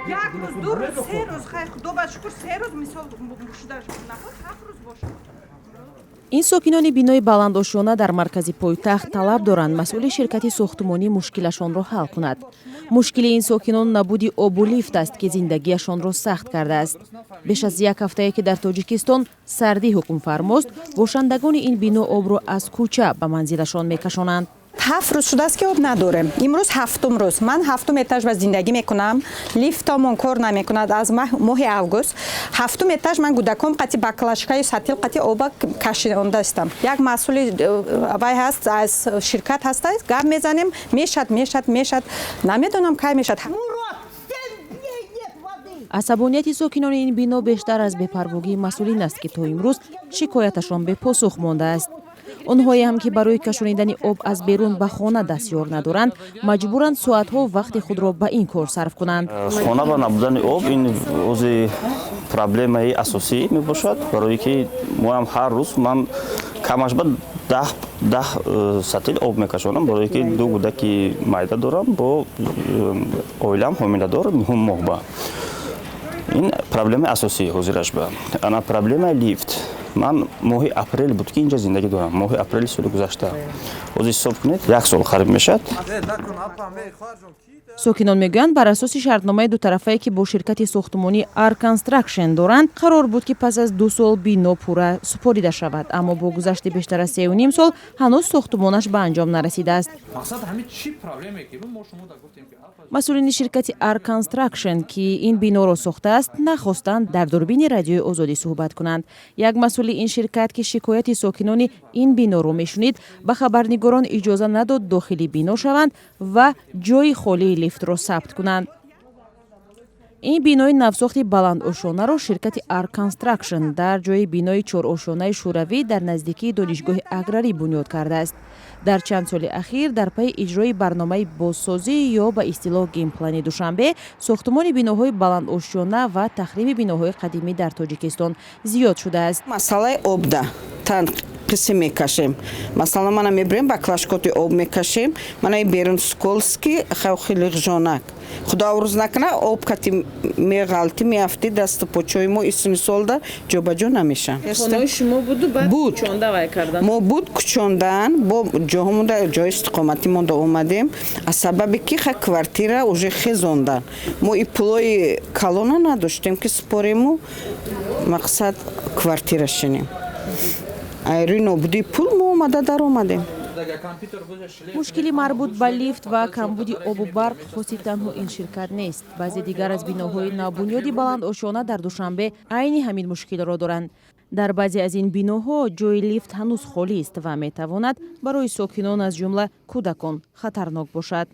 Як рӯз, 2 рӯз, 3 рӯз, хай, худо ба шукр, 3 рӯз мисол шуда наход, 7 рӯз бошад. Ин сокинони бинои баландошёна дар маркази пойтахт талаб доранд, масъули ширкати сохтумонӣ мушкилашонро ҳал кунад. Мушкили ин сокинон набуди обу лифт аст, ки зиндагиашонро сахт кардааст. Беш аз як ҳафтае, ки дар Тоҷикистон сардӣ ҳукмфармост, бошандагони ин бино обро аз кӯча ба манзилашон мекашонанд. 7 рӯз шудааст, ки об надорем. Имрӯз ҳафтум рӯз. Ман ҳафтум этаж ба зиндагӣ мекунам, лифтомон кор намекунад аз моҳи август. Ҳафтум этаж ман кӯдаком қати баклажкаю сатил қати оба кашондаистам. Як масъули вай ҳаст, аз ширкат ҳаста, гап мезанем, мешад, мешад, мешад, намедонам, кай мешад. Асабонияти сокинони ин бино бештар аз бепарвогии масъулин аст, ки то имрӯз шикояташон бепосух мондааст. Онҳое ҳам, ки барои кашонидани об аз берун ба хона дастёр надоранд, маҷбуранд соатҳо вақти худро ба ин кор сарф кунанд. Хона ба набудани об ин ози проблемаи асосӣ мебошад, барое ки моам ҳар рӯз ман камаш ба 10 сатил об мекашонам, барое ки ду кӯдаки майда дорам, бо оилаам ҳомиладор, нуҳум моҳ ба. Ин проблемаи асосӣ ҳозираш ба. Ана проблемаи лифт. Ман моҳи апрел буд, ки инҷа зиндагӣ дорам, моҳи апрели соли гузашта. Ҳозир ҳисоб кунед, як сол қариб мешавад. Сокинон мегӯянд, бар асоси шартномаи дутарафае, ки бо ширкати сохтумонӣ Арконстракшн доранд, қарор буд, ки пас аз 2 сол бино пурра супорида шавад, аммо бо гузашти бештар аз 3,5 сол ҳанӯз сохтумонаш ба анҷом нарасидааст. Масъулини ширкати Арконстракшн, ки ин биноро сохтааст, нахостанд дар дурбини Радиои Озодӣ суҳбат кунанд. Як масъули ин ширкат, ки шикояти сокинони ин биноро мешунид, ба хабарнигорон иҷоза надод дохили бино шаванд ва ҷойи холии лифтро сабт кунанд. Ин бинои навсохти баландошёнаро ширкати Арконстракшн дар ҷои бинои чорошёнаи шӯравӣ дар наздикии Донишгоҳи аграрӣ бунёд кардааст. Дар чанд соли ахир, дар пайи иҷрои барномаи бозсозӣ ё ба истилоҳ генплани Душанбе, сохтумони биноҳои баландошёна ва тахриби биноҳои қадимӣ дар Тоҷикистон зиёд шудааст. Масъалаи обда қисм мекашем. Масалан, мана мебирем, баклажкоти об мекашем. Мана берун скользкий, хеле лағжонак. Худо рӯз накуна, об кати меғалти, меафти, дасту почои мо исни солда ҷобаҷо намешан. Хонаи шумо буду, баъд кӯчонда вай кардан? Мо буд, кӯчондан, бо ҷоҳомонда, ҷои истиқоматӣ монда омадем, аз сабаби ки ха квартира уже хезондан. Мо и пулои калона надоштем, ки спорему, мақсад, квартира шинем. Айрӯи нобудии пул мо омада даромадем. Мушкили марбут ба лифт ва камбуди обу барқ хоси танҳо ин ширкат нест. Баъзе дигар аз биноҳои навбунёди баландошёна дар Душанбе айни ҳамин мушкилро доранд. Дар баъзе аз ин биноҳо ҷои лифт ҳанӯз холист ва метавонад барои сокинон, аз ҷумла кӯдакон, хатарнок бошад.